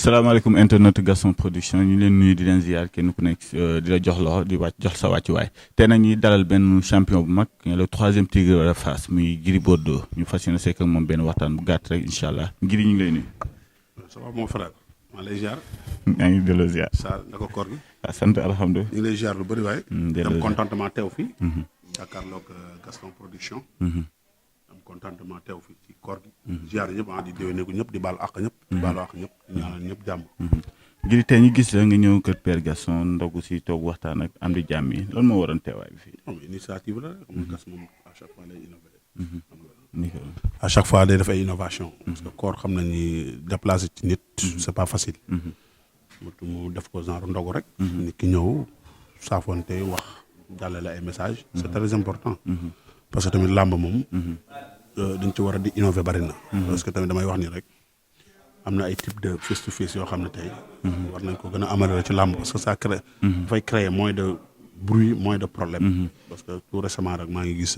salaamaaleykum internet Gaston Production ñu leen nuyu di leen ziar kenn ku nekk di la jox loxo di jox sa wàccuwaay tey nag ñuy dalal benn champion bu mag le 3e tigre de Fass muy Gris Bordeaux ñu fas yéene sekk ak moom benn waxtaan bu gàtt rek incha allah Gris ñu ngi lay nuyu. ça va mon frère maa lay ziar. maa ngi delloo ziar. saa naka koor gi. waaw sant alhamdulilah. ñu ngi lay ziar lu bëri waaye. am contentement teew fii. jàkkaarloog Gaston Production. am contentement teew fii ci koor gi. ziar ñëpp di déwéneeku ñëpp di baal àq ñëpp. di baalu àq ñëpp di ñaanal ñëpp jàmm. Gris tey ñu gis la nga ñëw kër Père Gaston ndogu si toog waxtaan ak am di jàmm yi lan moo waroon teewaay bi fii. initiative la rek xam nga gas moom à chaque fois lay innové. à chaque fois day def ay innovation. parce que koor xam nañ ni déplacé ci nit. c'est pas facile. mu def ko genre ndogu rek. nit ki ñëw saafonte wax jàllale ay message c'est très important. parce que tamit làmb moom. dañ ci war a di innover bari na. parce que tamit damay wax ni rek am na ay type de face to face yoo xam ne tey. war nañ ko gën a améliorer ci làmb parce que ça crée. dafay créer moins de bruit moins de problème. parce que tout récemment rek maa ngi gis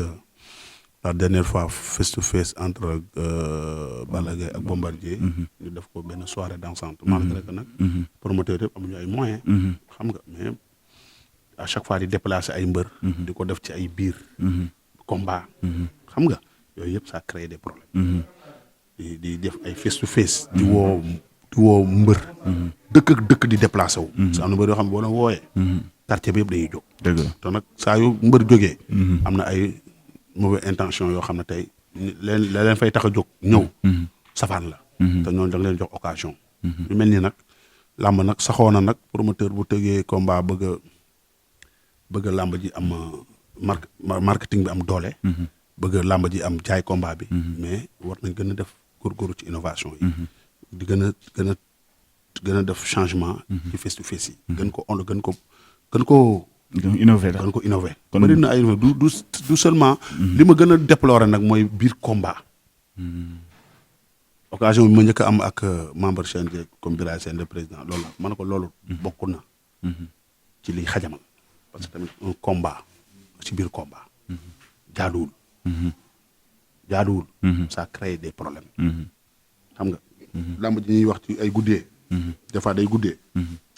la dernière fois face to face entre Balla Gaye ak Bombardier. ñu def ko benn soirée dansante. malgré que nag. promoteur yëpp amuñu ay moyens. xam nga mais à chaque fois di déplacer ay mbër. di ko def ci ay biir. combat. xam nga yooyu yëpp ça crée des problèmes. di def ay face to face. di woo mbër. dëkk ak dëkk di déplacé wu. parce que am na mbër yoo xam ne boo leen wooyee. quartier bi yëpp dañuy jóg. dëgg la te nag saa yu mbër jógee. am na ay mauvaise intention yoo xam ne tey la leen fay tax a jóg ñëw. safaan la. te ñooñu da nga leen jox occasion. lu mel ni nag làmb nag saxoo na nag promoteur bu tëgee combat bëgg a làmb ji am marketing bi am doole. bëgg làmb ji am jaay combat bi. mais war nañ gën a def góorgóorlu ci innovation yi. di gën a def changement. ci face to face yi. gën ko innover gën ko innover. bëri na ay du seulement. li ma gën a déplorer nag mooy biir combat. occasion bi ma njëkk a am ak membre CNG comme Beuré seen le président loolu la ma ne ko loolu. bokk na. ci liy xajamal. parce que tamit un combat ci biir combat. jaaduwul. ça crée des problèmes. xam nga. làmb ji ñuy wax ci ay guddee. des fois day guddee.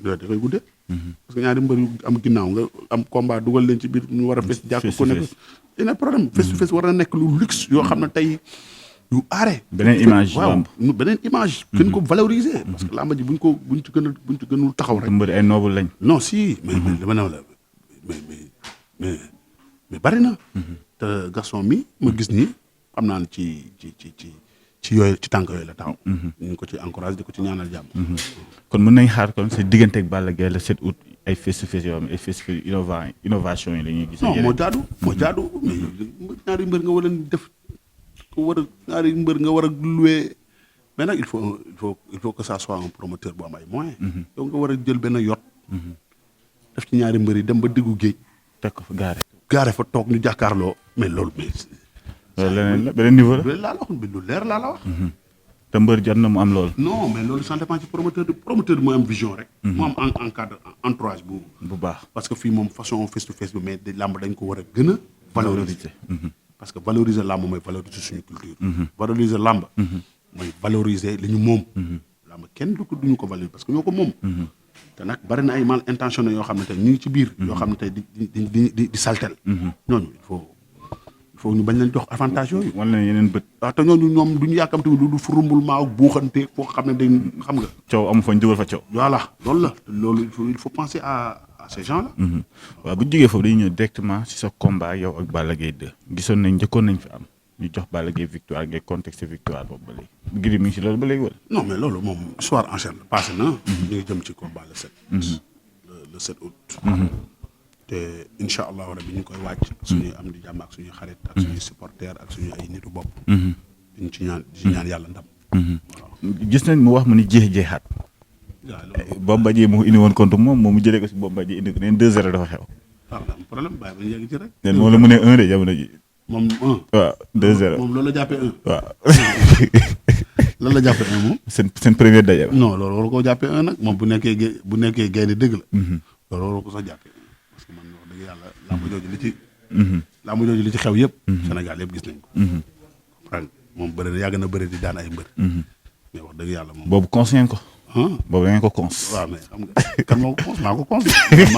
yooyu dafay guddee. parce que ñaari mbër yu am ginnaaw nga am combat dugal leen ci biir ñu war a fes jàpp ko nekk. dina problème face to face war na nekk lu luxe yoo xam ne tey yu aare. beneen image waaw beneen image. gën ko valoriser. parce que làmb ji buñ ci gënul taxaw rek. mbër ay noble lañ. non si mais dama ne la mais bari na. te Gaston mi ma gis nii xam naa ne ci yooyu ci tànk yooyu la taxaw. ñu ngi ko ci encouragé di ko ci ñaanal jàmm. kon mën nañ xaar kon sa diggante ak Balla Gaye le 7 août ay face to face yoo xam ne ay face to face innovation yi la ñuy gis. non moo jaadu mais ñaari mbër nga war a def ñaari mbër nga war a loué mais nag il faut que ça soit un promoteur bu am ay moyens. donc nga war a jël benn yot. def ci ñaari mbër yi dem ba diggu géej. teg ko fa gaare fa toog ñu jàkkaarloo mais loolu leneen la beneen niveau la. laa la wax lu leer laa la wax. te mbër jot na mu am loolu. non mais loolu ça dépend ci promoteur bi mooy am vision rek. mu am encadre entourage bu baax. parce que fii moom façon face to face bi mais làmb dañ ko war a gën a valoriser. parce que valoriser làmb mooy valoriser suñu culture. valoriser làmb. mooy valoriser li ñu moom. làmb kenn duñu ko valoriser parce que ñoo ko moom. te nag bari na ay mal intentionné yoo xam ne tey ñu ngi ci biir. yoo xam ne tey di saltel. ñooñu il faut ñu bañ leen jox avantage yooyu. wala na yeneen bët. waaw te ñooñu ñoom du ñu yàkkamti du furumbul maa buuxante foo xam ne dañ xam nga. coow amu fa ñu dugal fa coow. voilà loolu la loolu il faut penser à ces gens là. waaw bu jógee foofu dañuy ñëw directement ci sa combat yow ak Balla Gaye 2. njëkkoon nañ fi am ñu jox Balla Gaye victoire ngay contexte victoire boobu ba léegi. Gris mi ngi ci loolu ba léegi wala. non mais loolu moom histoire ancienne la passé na. ñu ngi jëm ci combat le 7. le 7 août. te incha allahu rabi ñu ngi koy wàcc. suñuy am di jàmm ak suñuy xarit. ak suñuy supporters ak suñu ay nitu bopp. diñ ci ñaan yàlla ndam. gis nañ mu wax mu ni jeexaat. waaw Bombardier mu indi woon compte moom mu jëlee ko si Bombardier indi ko neen 2-0 dafa xew. waaw am problème bàyyi ba ñu yegg ci rek. nen moom la mu ne 1 de jamono ji. moom 1. waaw 2-0 moom loolu la jàppee 1. waaw. lan la jàppee 1 moom. seen première daje la. non loolu war koo jàppee 1 nag moom bu nekkee gaynde dëgg la. loolu war ko sax jàppee. parce que man wax dëgg yàlla làmb jooju li ci xew yëpp. Sénégal yëpp gis nañ ko. moom bëri na yàgg na bëri di daan ay mbër. mais wax dëgg yàlla moom. boobu conseillé ko. boobu da ngeen ko cons. waaw mais xam nga kan moo ko cons maa ko cons.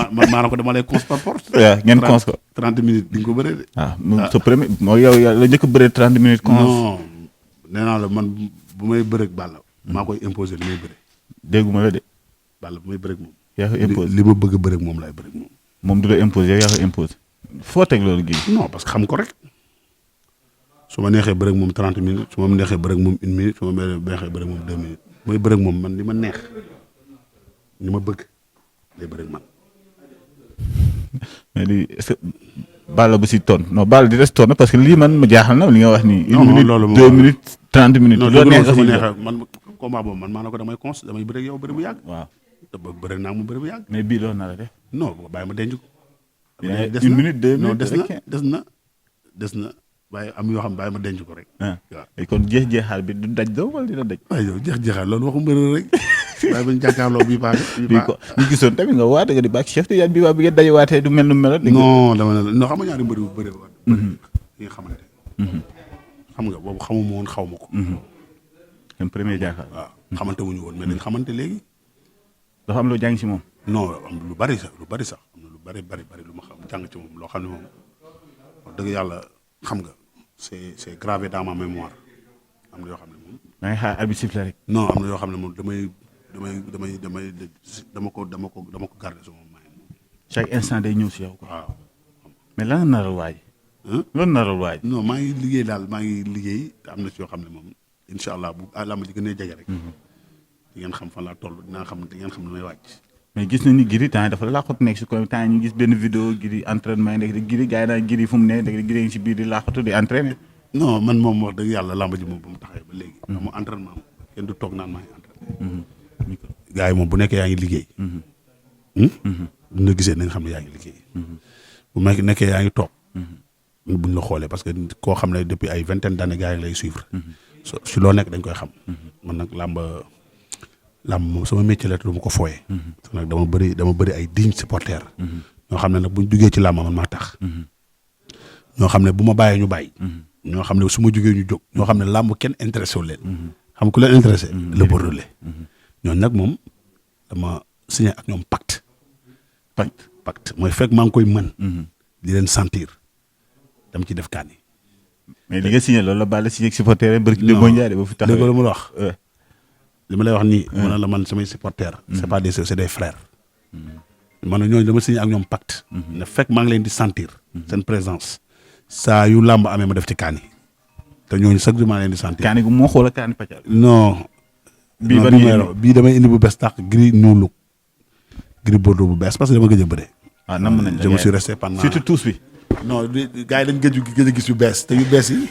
maa na ko dama lay cons par force. waaw ngeen cons ko 30 minutes di nga ko bëree de. sa premier moo yow la njëkk a bëree 30 minutes. cons non nee naa la man bu may bëreeg Balla. maa koy imposer li may bëree. dégguma la de. Balla bu may bëreeg moom. yaa ko imposer li ma bëgg a bëreeg moom laay bëreeg moom. moom du la imposer yow yaa ko imposer. foo teg loolu gi. non parce que xam ko rek. su ma neexee bëreeg moom 30 minutes su ma neexee bëreeg moom 1 minute su ma neexee bëreeg moom 2 minutes. mooy bëreeg moom man li ma neex li ma bëgg lay bëreeg man. mais lii est-ce que Balla bu si tonn non Balla di des tonn parce que lii man ma jaaxal na li nga wax nii. non non loolu 2 minutes 30 minutes. non loolu su ma neexee man combat boobu man maa na ko damay cons damay bëreeg yow bëri bu yàgg. waaw te ba bëreeg naa mu bëri bu yàgg. mais bii loolu na la def. non bàyyi ma denc ko. des 1 minute 2 minutes non des na waaye am yoo xam ne bàyyi ma denc ko rek. waaw kon jeex-jeexaal bi du daj doo wala dina daj. waaye yow jeex-jeexaal loolu waxu mbër rek bàyyi ba ñu jàkkaarloo bii paase. bii ko ñu gisoon tamit nga waate nga di bàq chef Tidiane bii waa bi ngeen dajewaatee du mel nu meloon. non dama ne non xam nga ñaari mbër yu bëri woon. yi nga xamante xam nga boobu xamuma woon xaw ma ko. seen premier jàkkaar. waaw xamante wuñu woon mais dañ xamante léegi. dafa am loo jàng si moom. non am lu bari sax am na lu bari lu ma xam jàng ci moom loo xam ne moom wax dëgg yàlla xam nga c'est gravé dans ma mémoire am na yoo xam ne moom. da ngay xaar arbitre siffle rek. non am na yoo xam ne moom dama ko garder sama main. chaque instant day ñëw si yow quoi. waaw. mais lan la naral waaj. loolu naral waaj. non maa ngi liggéey te am na si yoo xam ne moom incha allah bu làmb ji gën a jege rek. di ngeen xam fan laa toll di ngeen xam ne may wàcc. mais gis nañu Gris temps yi dafa laaxatu nekk si ko temps yi ñu gis benn vidéo Gris entraînement yi nekk Gris gars yi naan Gris fu mu ne Gris ngi si biir di laaxatu di entraîner. non man moom wax dëgg yàlla làmb ji moom ba mu taxawee ba léegi. am entraînement kenn du toog naan maa ngi entraîné. gars yi moom bu nekkee yaa ngi liggéey. buñ la gisee nañ xam ne yaa ngi liggéey. bu nekkee yaa ngi toog. buñ la xoolee parce que koo xam ne depuis ay vingtaine d'années gars yi lay suivre. si loo nekk dañ koy xam. man nag làmb moom sama métier la te du ma ko fooyee. nag dama bëri ay digne supporter. ñoo xam ne nag buñ duggee ci làmb man maa tax. ñoo xam ne bu ma bàyyee ñu bàyyi. ñoo xam ne su ma jugee ñu jóg. ñoo xam ne làmb kenn intéressé wu leen. xam ku leen intéressé. le Bordeaux. ñooñu nag moom dama signé ak ñoom pacte. mooy fekk maa ngi koy mën. di leen sentir dama ci def kaan yi. mais li nga signé loolu la Balla signé ak supporter yi bëri déggoo Ndiaye ba fi taxawee. déggoo la ma la wax. li ma lay wax nii. ma ne la man samay supporters. c'est pas des sœurs c'est des frères. man ñooñu dama signé ak ñoom pacte. ne fekk maa ngi leen di sentir. seen présence. saa yu làmb amee ma def ci kaan yi. te ñooñu chaque jour maa leen di sentir. kaani gu moo xool kaani pàccal. non. bii damay indi bu bees tax Gris nuulu. Gris Bordeaux bu bees parce que dama gëj a bëre. waaw nam nañ la je me suis resté pendant. surtout tous bi. non gars yi dañ gëj a gis yu bees te yu bees yi.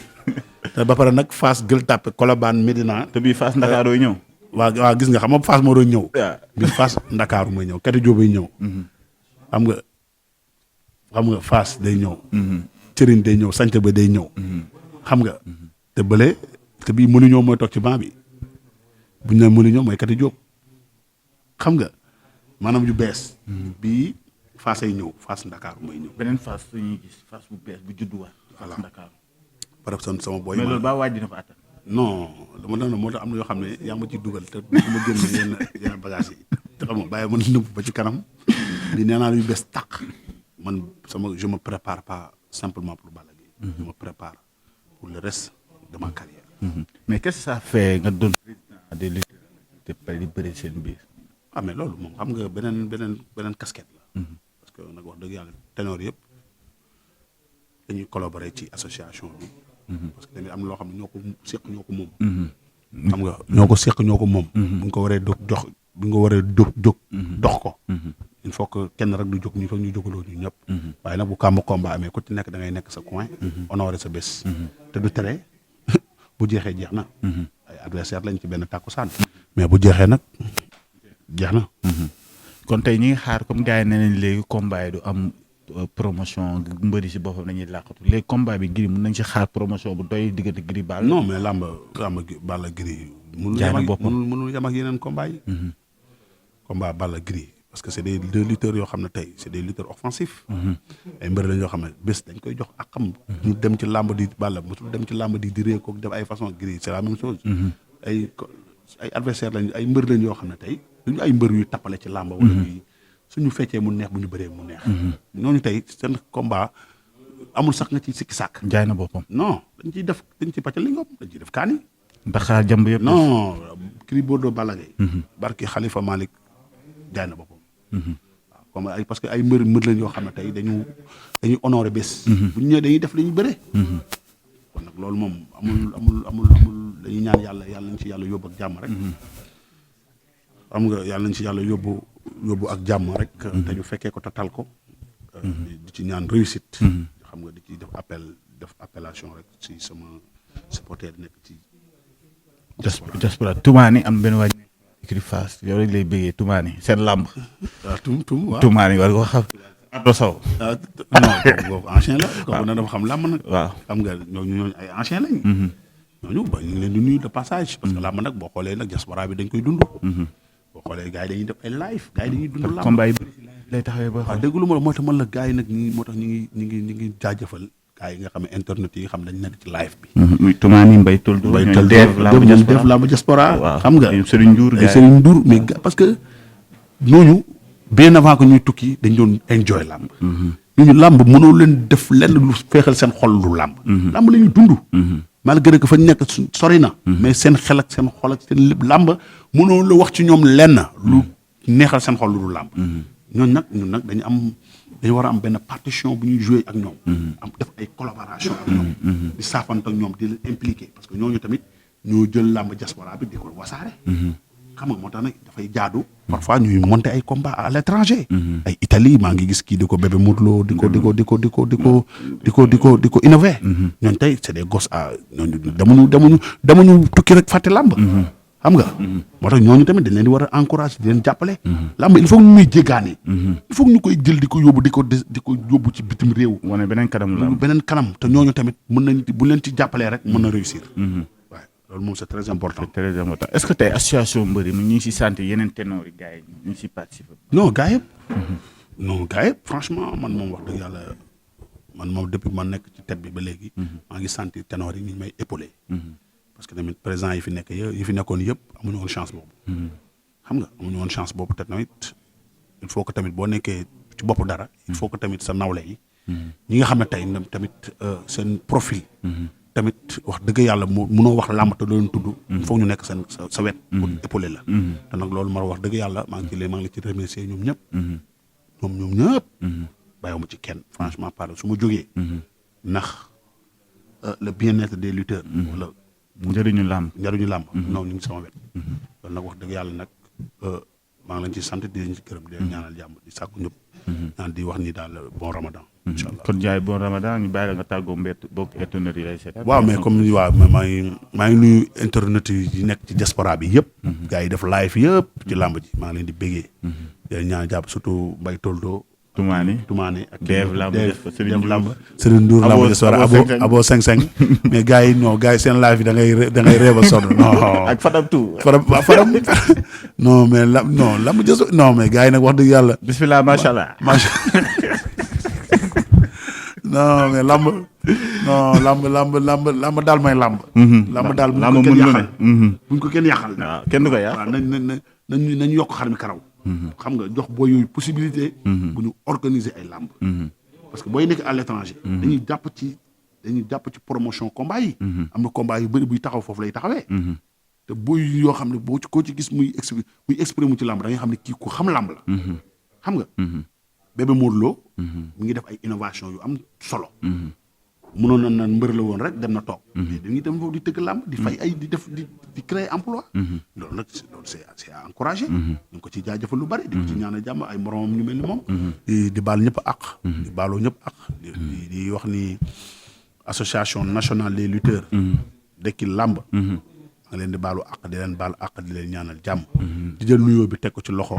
te ba pare nag Fass Gueule Tapée Colobane Médina. te bii Fass Ndakaaru yi ñëw. waaw gis nga xam nga Fass moo doon ñëw. bii Fass Ndakaaru mooy ñëw Kati Diop bay ñëw. xam nga Fass day ñëw. Cëriñ day ñëw Sànq ba day ñëw. xam nga te bële te bii mënuñoo mooy toog ci banc bi buñ ne mënuñoo mooy Kati Diop xam nga maanaam yu bees. bii Fass ay ñëw Fass Ndakaaru mooy ñëw. beneen Fass la ñuy gis Fass bu bees bu judduwaat. voilà Ndakaaru. par exemple sama boy. mais loolu ba waaj dina ko attan. non dama doon moo tax am na yoo xam ne yaa ma ciy dugal te du ma génn yenn bagages yi te xam nga bàyyi ma nëbb ba ci kanam di nee naa yu bees tàq man je me prépare pas simplement pour Balla Gaye. je me prépare pour le reste de ma carrière. mais qu'est-ce que ça fait nga doon président des lutteurs te pare di bëri seen biir. mais loolu moom xam nga beneen casquette la. parce que nag wax dëgg yàlla ténor yëpp dañuy collaborer ci association bi. parce que tamit am na loo xam ne ñoo ko seq ñoo ko moom. xam nga ñoo ko seq ñoo ko moom. bu ñu ko waree jóg dox ko. il faut que kenn rek du jóg ñu foog ñu jógaloo ñu ñëpp. waaye nag bu kàmm combat amee ku ci nekk da ngay nekk sa coin. honoré sa bés. te du tere bu jeexee jeex na. ay adversaire lañ ci benn tàkkusaan. mais bu jeexee nag jeex na. kon tey ñi ngi xaar comme gars yi nee nañ léegi combat yi du am promotion mbëri si boppam nañuy làqatu léegi combat bi Gris mun nañ si xaar promotion bu doy diggante Gris Balla. non mais làmb Balla Gris. mënul yam ak yeneen combat yi. combat Balla Gris parce que c'est des deux lutteurs yoo xam ne tey c'est des lutteurs offensifs. ay mbër lañ yoo xam ne bés dañ koy jox ak xam. ñu dem ci làmb di Balla mosul dem ci làmb di réer koog def ay façon Gris c'est la même chose. ay ay adversaire lañ ay mbër lañ yoo xam ne tey duñu ay mbër yu tappale ci làmba wala ñuy suñu feccee mu neex bu ñu bëree mu neex ñooñu tey seen combat amul sax nga ci sikki sàkk jaay na boppam non dañ ciy pàccal li ngom dañ ciy def kaani Dakar jàmb yëpp non Gris Bordeaux Balla Gaye barki Khalifa Malick jaay na boppam waaw comme ay parce que ay mbër lañ yoo xam ne tey dañuy honoré bés bu ñu ñëwee dañuy def li ñu bëree kon nag loolu moom amul dañuy ñaan yàlla nañ ci yàlla yóbbu ak jàmm rek xam nga yàlla nañ ci yàlla yóbbu ak jàmm rek te ñu fekkee ko te tal ko di ci ñaan réussite xam nga di ci def appellation rek ci sama supporter nekk ci diaspora Toumani am benn waaj écrit face yow rek lay bëggee Toumani seen làmb waaw Toumani war nga xam Ardo Sow non boobu ancien la kooku na dafa xam làmb nag waaw xam nga ñooñu ay ancien lañ ñooñu ba ñu ngi leen di nuyu de passage parce que làmb nag boo xoolee nag diaspora bi dañ koy dund boo xoolee gars yi dañuy def ay live gars yi dañuy dund làmb combat yi lay taxawee ba waaw dégg lu ma la moo tax man la gars yi nag moo tax ñu ngi jaajëfal gars yi nga xam ne internet yi nga xam dañ nekk ci live bi muy Toumani Mbaye Toldo def làmb diaspora xam nga Serigne Ndour mais parce que ñooñu bien avant que ñuy tukki dañ doon enjoy làmb ñooñu làmb mënoo leen def lenn lu feexal seen xol lu làmb làmb la ñuy dund malgré que fa nekk sori na mais seen xel ak seen xol ak seen lépp làmb mënoo la wax ci ñoom lenn lu neexal seen xol lu làmb ñun nag dañu war a am benn partition bu ñuy jouer ak ñoom am def ay collaboration ak ñoom di saafante ak ñoom di leen impliqué parce que ñooñu tamit ñoo jël làmb diaspora bi di ko wasaare xam nga moo tax nag dafay jaadu parfois ñuy monter ay combat à l'étranger ay Italie maa ngi gis kii di ko bébé Modou Lo di ko innover ñooñu tey c'est des gosses à ñooñu demuñu tukki rek fàtte làmb xam nga moo tax ñooñu tamit dañ leen di war a encourager di leen jàppale làmb il faut ñu muy jéggaane il faut ñu koy jël di ko yóbbu di ko yóbbu ci bitim réew wane beneen kanam te ñooñu tamit mën nañ bu leen ci jàppalee rek mën na réussir loolu moom c'est très important. Est-ce que tey association mbër yi ñu ngi si sant yeneen ténor yi gars yi ñu ngi si participer. non gars yëpp franchement man moom wax dëgg yàlla man moom depuis man nekk ci tête bi ba léegi. maa ngi sentir ténor yi ñu may épauler. parce que tamit président yi fi nekkoon yëpp amuñu woon chance boobu. xam nga amuñu woon chance boobu te tamit il faut que tamit boo nekkee ci bopp dara. il faut que tamit sa nawle yi. ñi nga xam ne tey tamit seen profil. tamit wax dëgg yàlla munoo wax làmb te doon tudd. foog ñu nekk sa wet. pour épauler la. te nag loolu ma wax dëgg yàlla maa ngi la ci remercier ñoom ñëpp. ñoom ñëpp. bàyyiwuma ci kenn franchement parle su ma jógee. ndax le bien-être des lutteurs. wala njëriñu làmb. non ñu ngi sama wet. loolu nag wax dëgg yàlla nag maa ngi leen ci sant di leen ci gërëm di leen ñaanal jàmm di sàkku ñëpp. naan di wax ni daal bon Ramadan. incha allah kon jaay bon Ramadan ñu bàyyi la nga tàggoo bokk internet yi lay seet. waaw mais comme maa ngi nuyu internet yi nekk ci diaspora bi yëpp. gars yi def live yëpp ci làmb ji maa ngi leen di béggee. di leen ñaan jàpp surtout Mbaye Toldo. Toumani ak Dev lamb Serigne Ndour lamb diaspora abo 5-5 mais gars yi seen live yi da ngay réew a sonn non. ak Fadam tout Fadam non mais lamb diaspora non mais gars yi nag wax dëgg yàlla. bismillah macha allah. non mais lamb daal may lamb. lamb daal buñ ko kenn yàqal. waaw kenn du ko yàq. waaw nañ yokk xar mi karaw. xam nga jox booy yooyu possibilité. bu ñu organiser ay lamb. parce que booy nekk à l'étranger. dañuy jàpp ci promotion combat yi. am na combat yu bëri buy taxaw foofu lay taxawee. te booy yoo xam ne koo ci gis muy exprimer mu ci lamb da nga xam ne kii ku xam lamb la. xam nga. bébé Modou Lo mi ngi def ay innovation yu am solo. mënoon na mbër la woon rek dem na toog. mais dañuy dem foofu di tëgg làmb di fay ay di créer emploi. loolu nag c'est à encourager. ñu ngi ko ciy jaajëfal lu bari. di ko ci ñaanal jàmm ay moromam ñu mel ni moom. di baal ñëpp àq. di baaloo ñëpp àq. di wax ni association nationale des lutteurs. Dekkil làmb. nga leen di baalu àq di leen baal àq di leen ñaanal jàmm. di jël nuyoo bi teg ko ci loxo.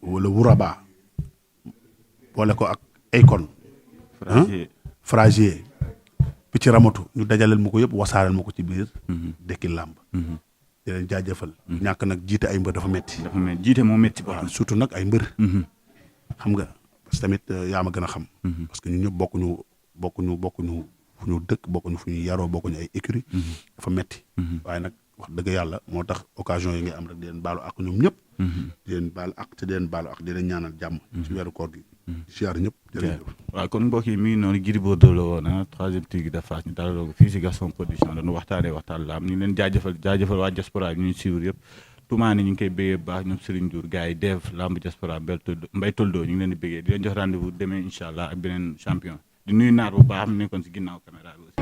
wala wuraba boole ko ak Akon Fragier picc ramatu ñu dajaleel ma ko yëpp wasaareel ma ko ci biir Dekkil làmb di leen jaajëfal ñàkk nag jiite ay mbër dafa metti jiite moo metti waaw surtout nag ay mbër xam nga parce que tamit yaa ma gën a xam parce que ñu ñëpp bokkuñu fu ñu dëkk bokkuñu fu ñu yaroo bokkuñu ay écurie dafa metti waaye nag wax dëgg yàlla moo tax occasion yi nga am rek di leen baalu ak ñoom ñëpp. di leen baal ak te di leen baalu ak di leen ñaanal jàmm. ci weeru koor gi. siyaar ñëpp jërëjëf. waaw kon mbokk yi mi ngi noonu Gris Bordeaux la woon troisième tigre de Fass ñu dalaloo ko fii si Gaston Production dañu waxtaanee waxtaan la am ñu leen jaajëfal waa diaspora bi ñuy suivre yëpp. tumaani ñu ngi koy béggee bu baax ñoom Serigne Diour gars yi Dev lamb diaspora Mbay Toldo ñu ngi leen di béggee di leen jox rendez-vous demee incha allah ak beneen champion di nuyu naar bu baax mu nekkoon si ginnaaw caméra bi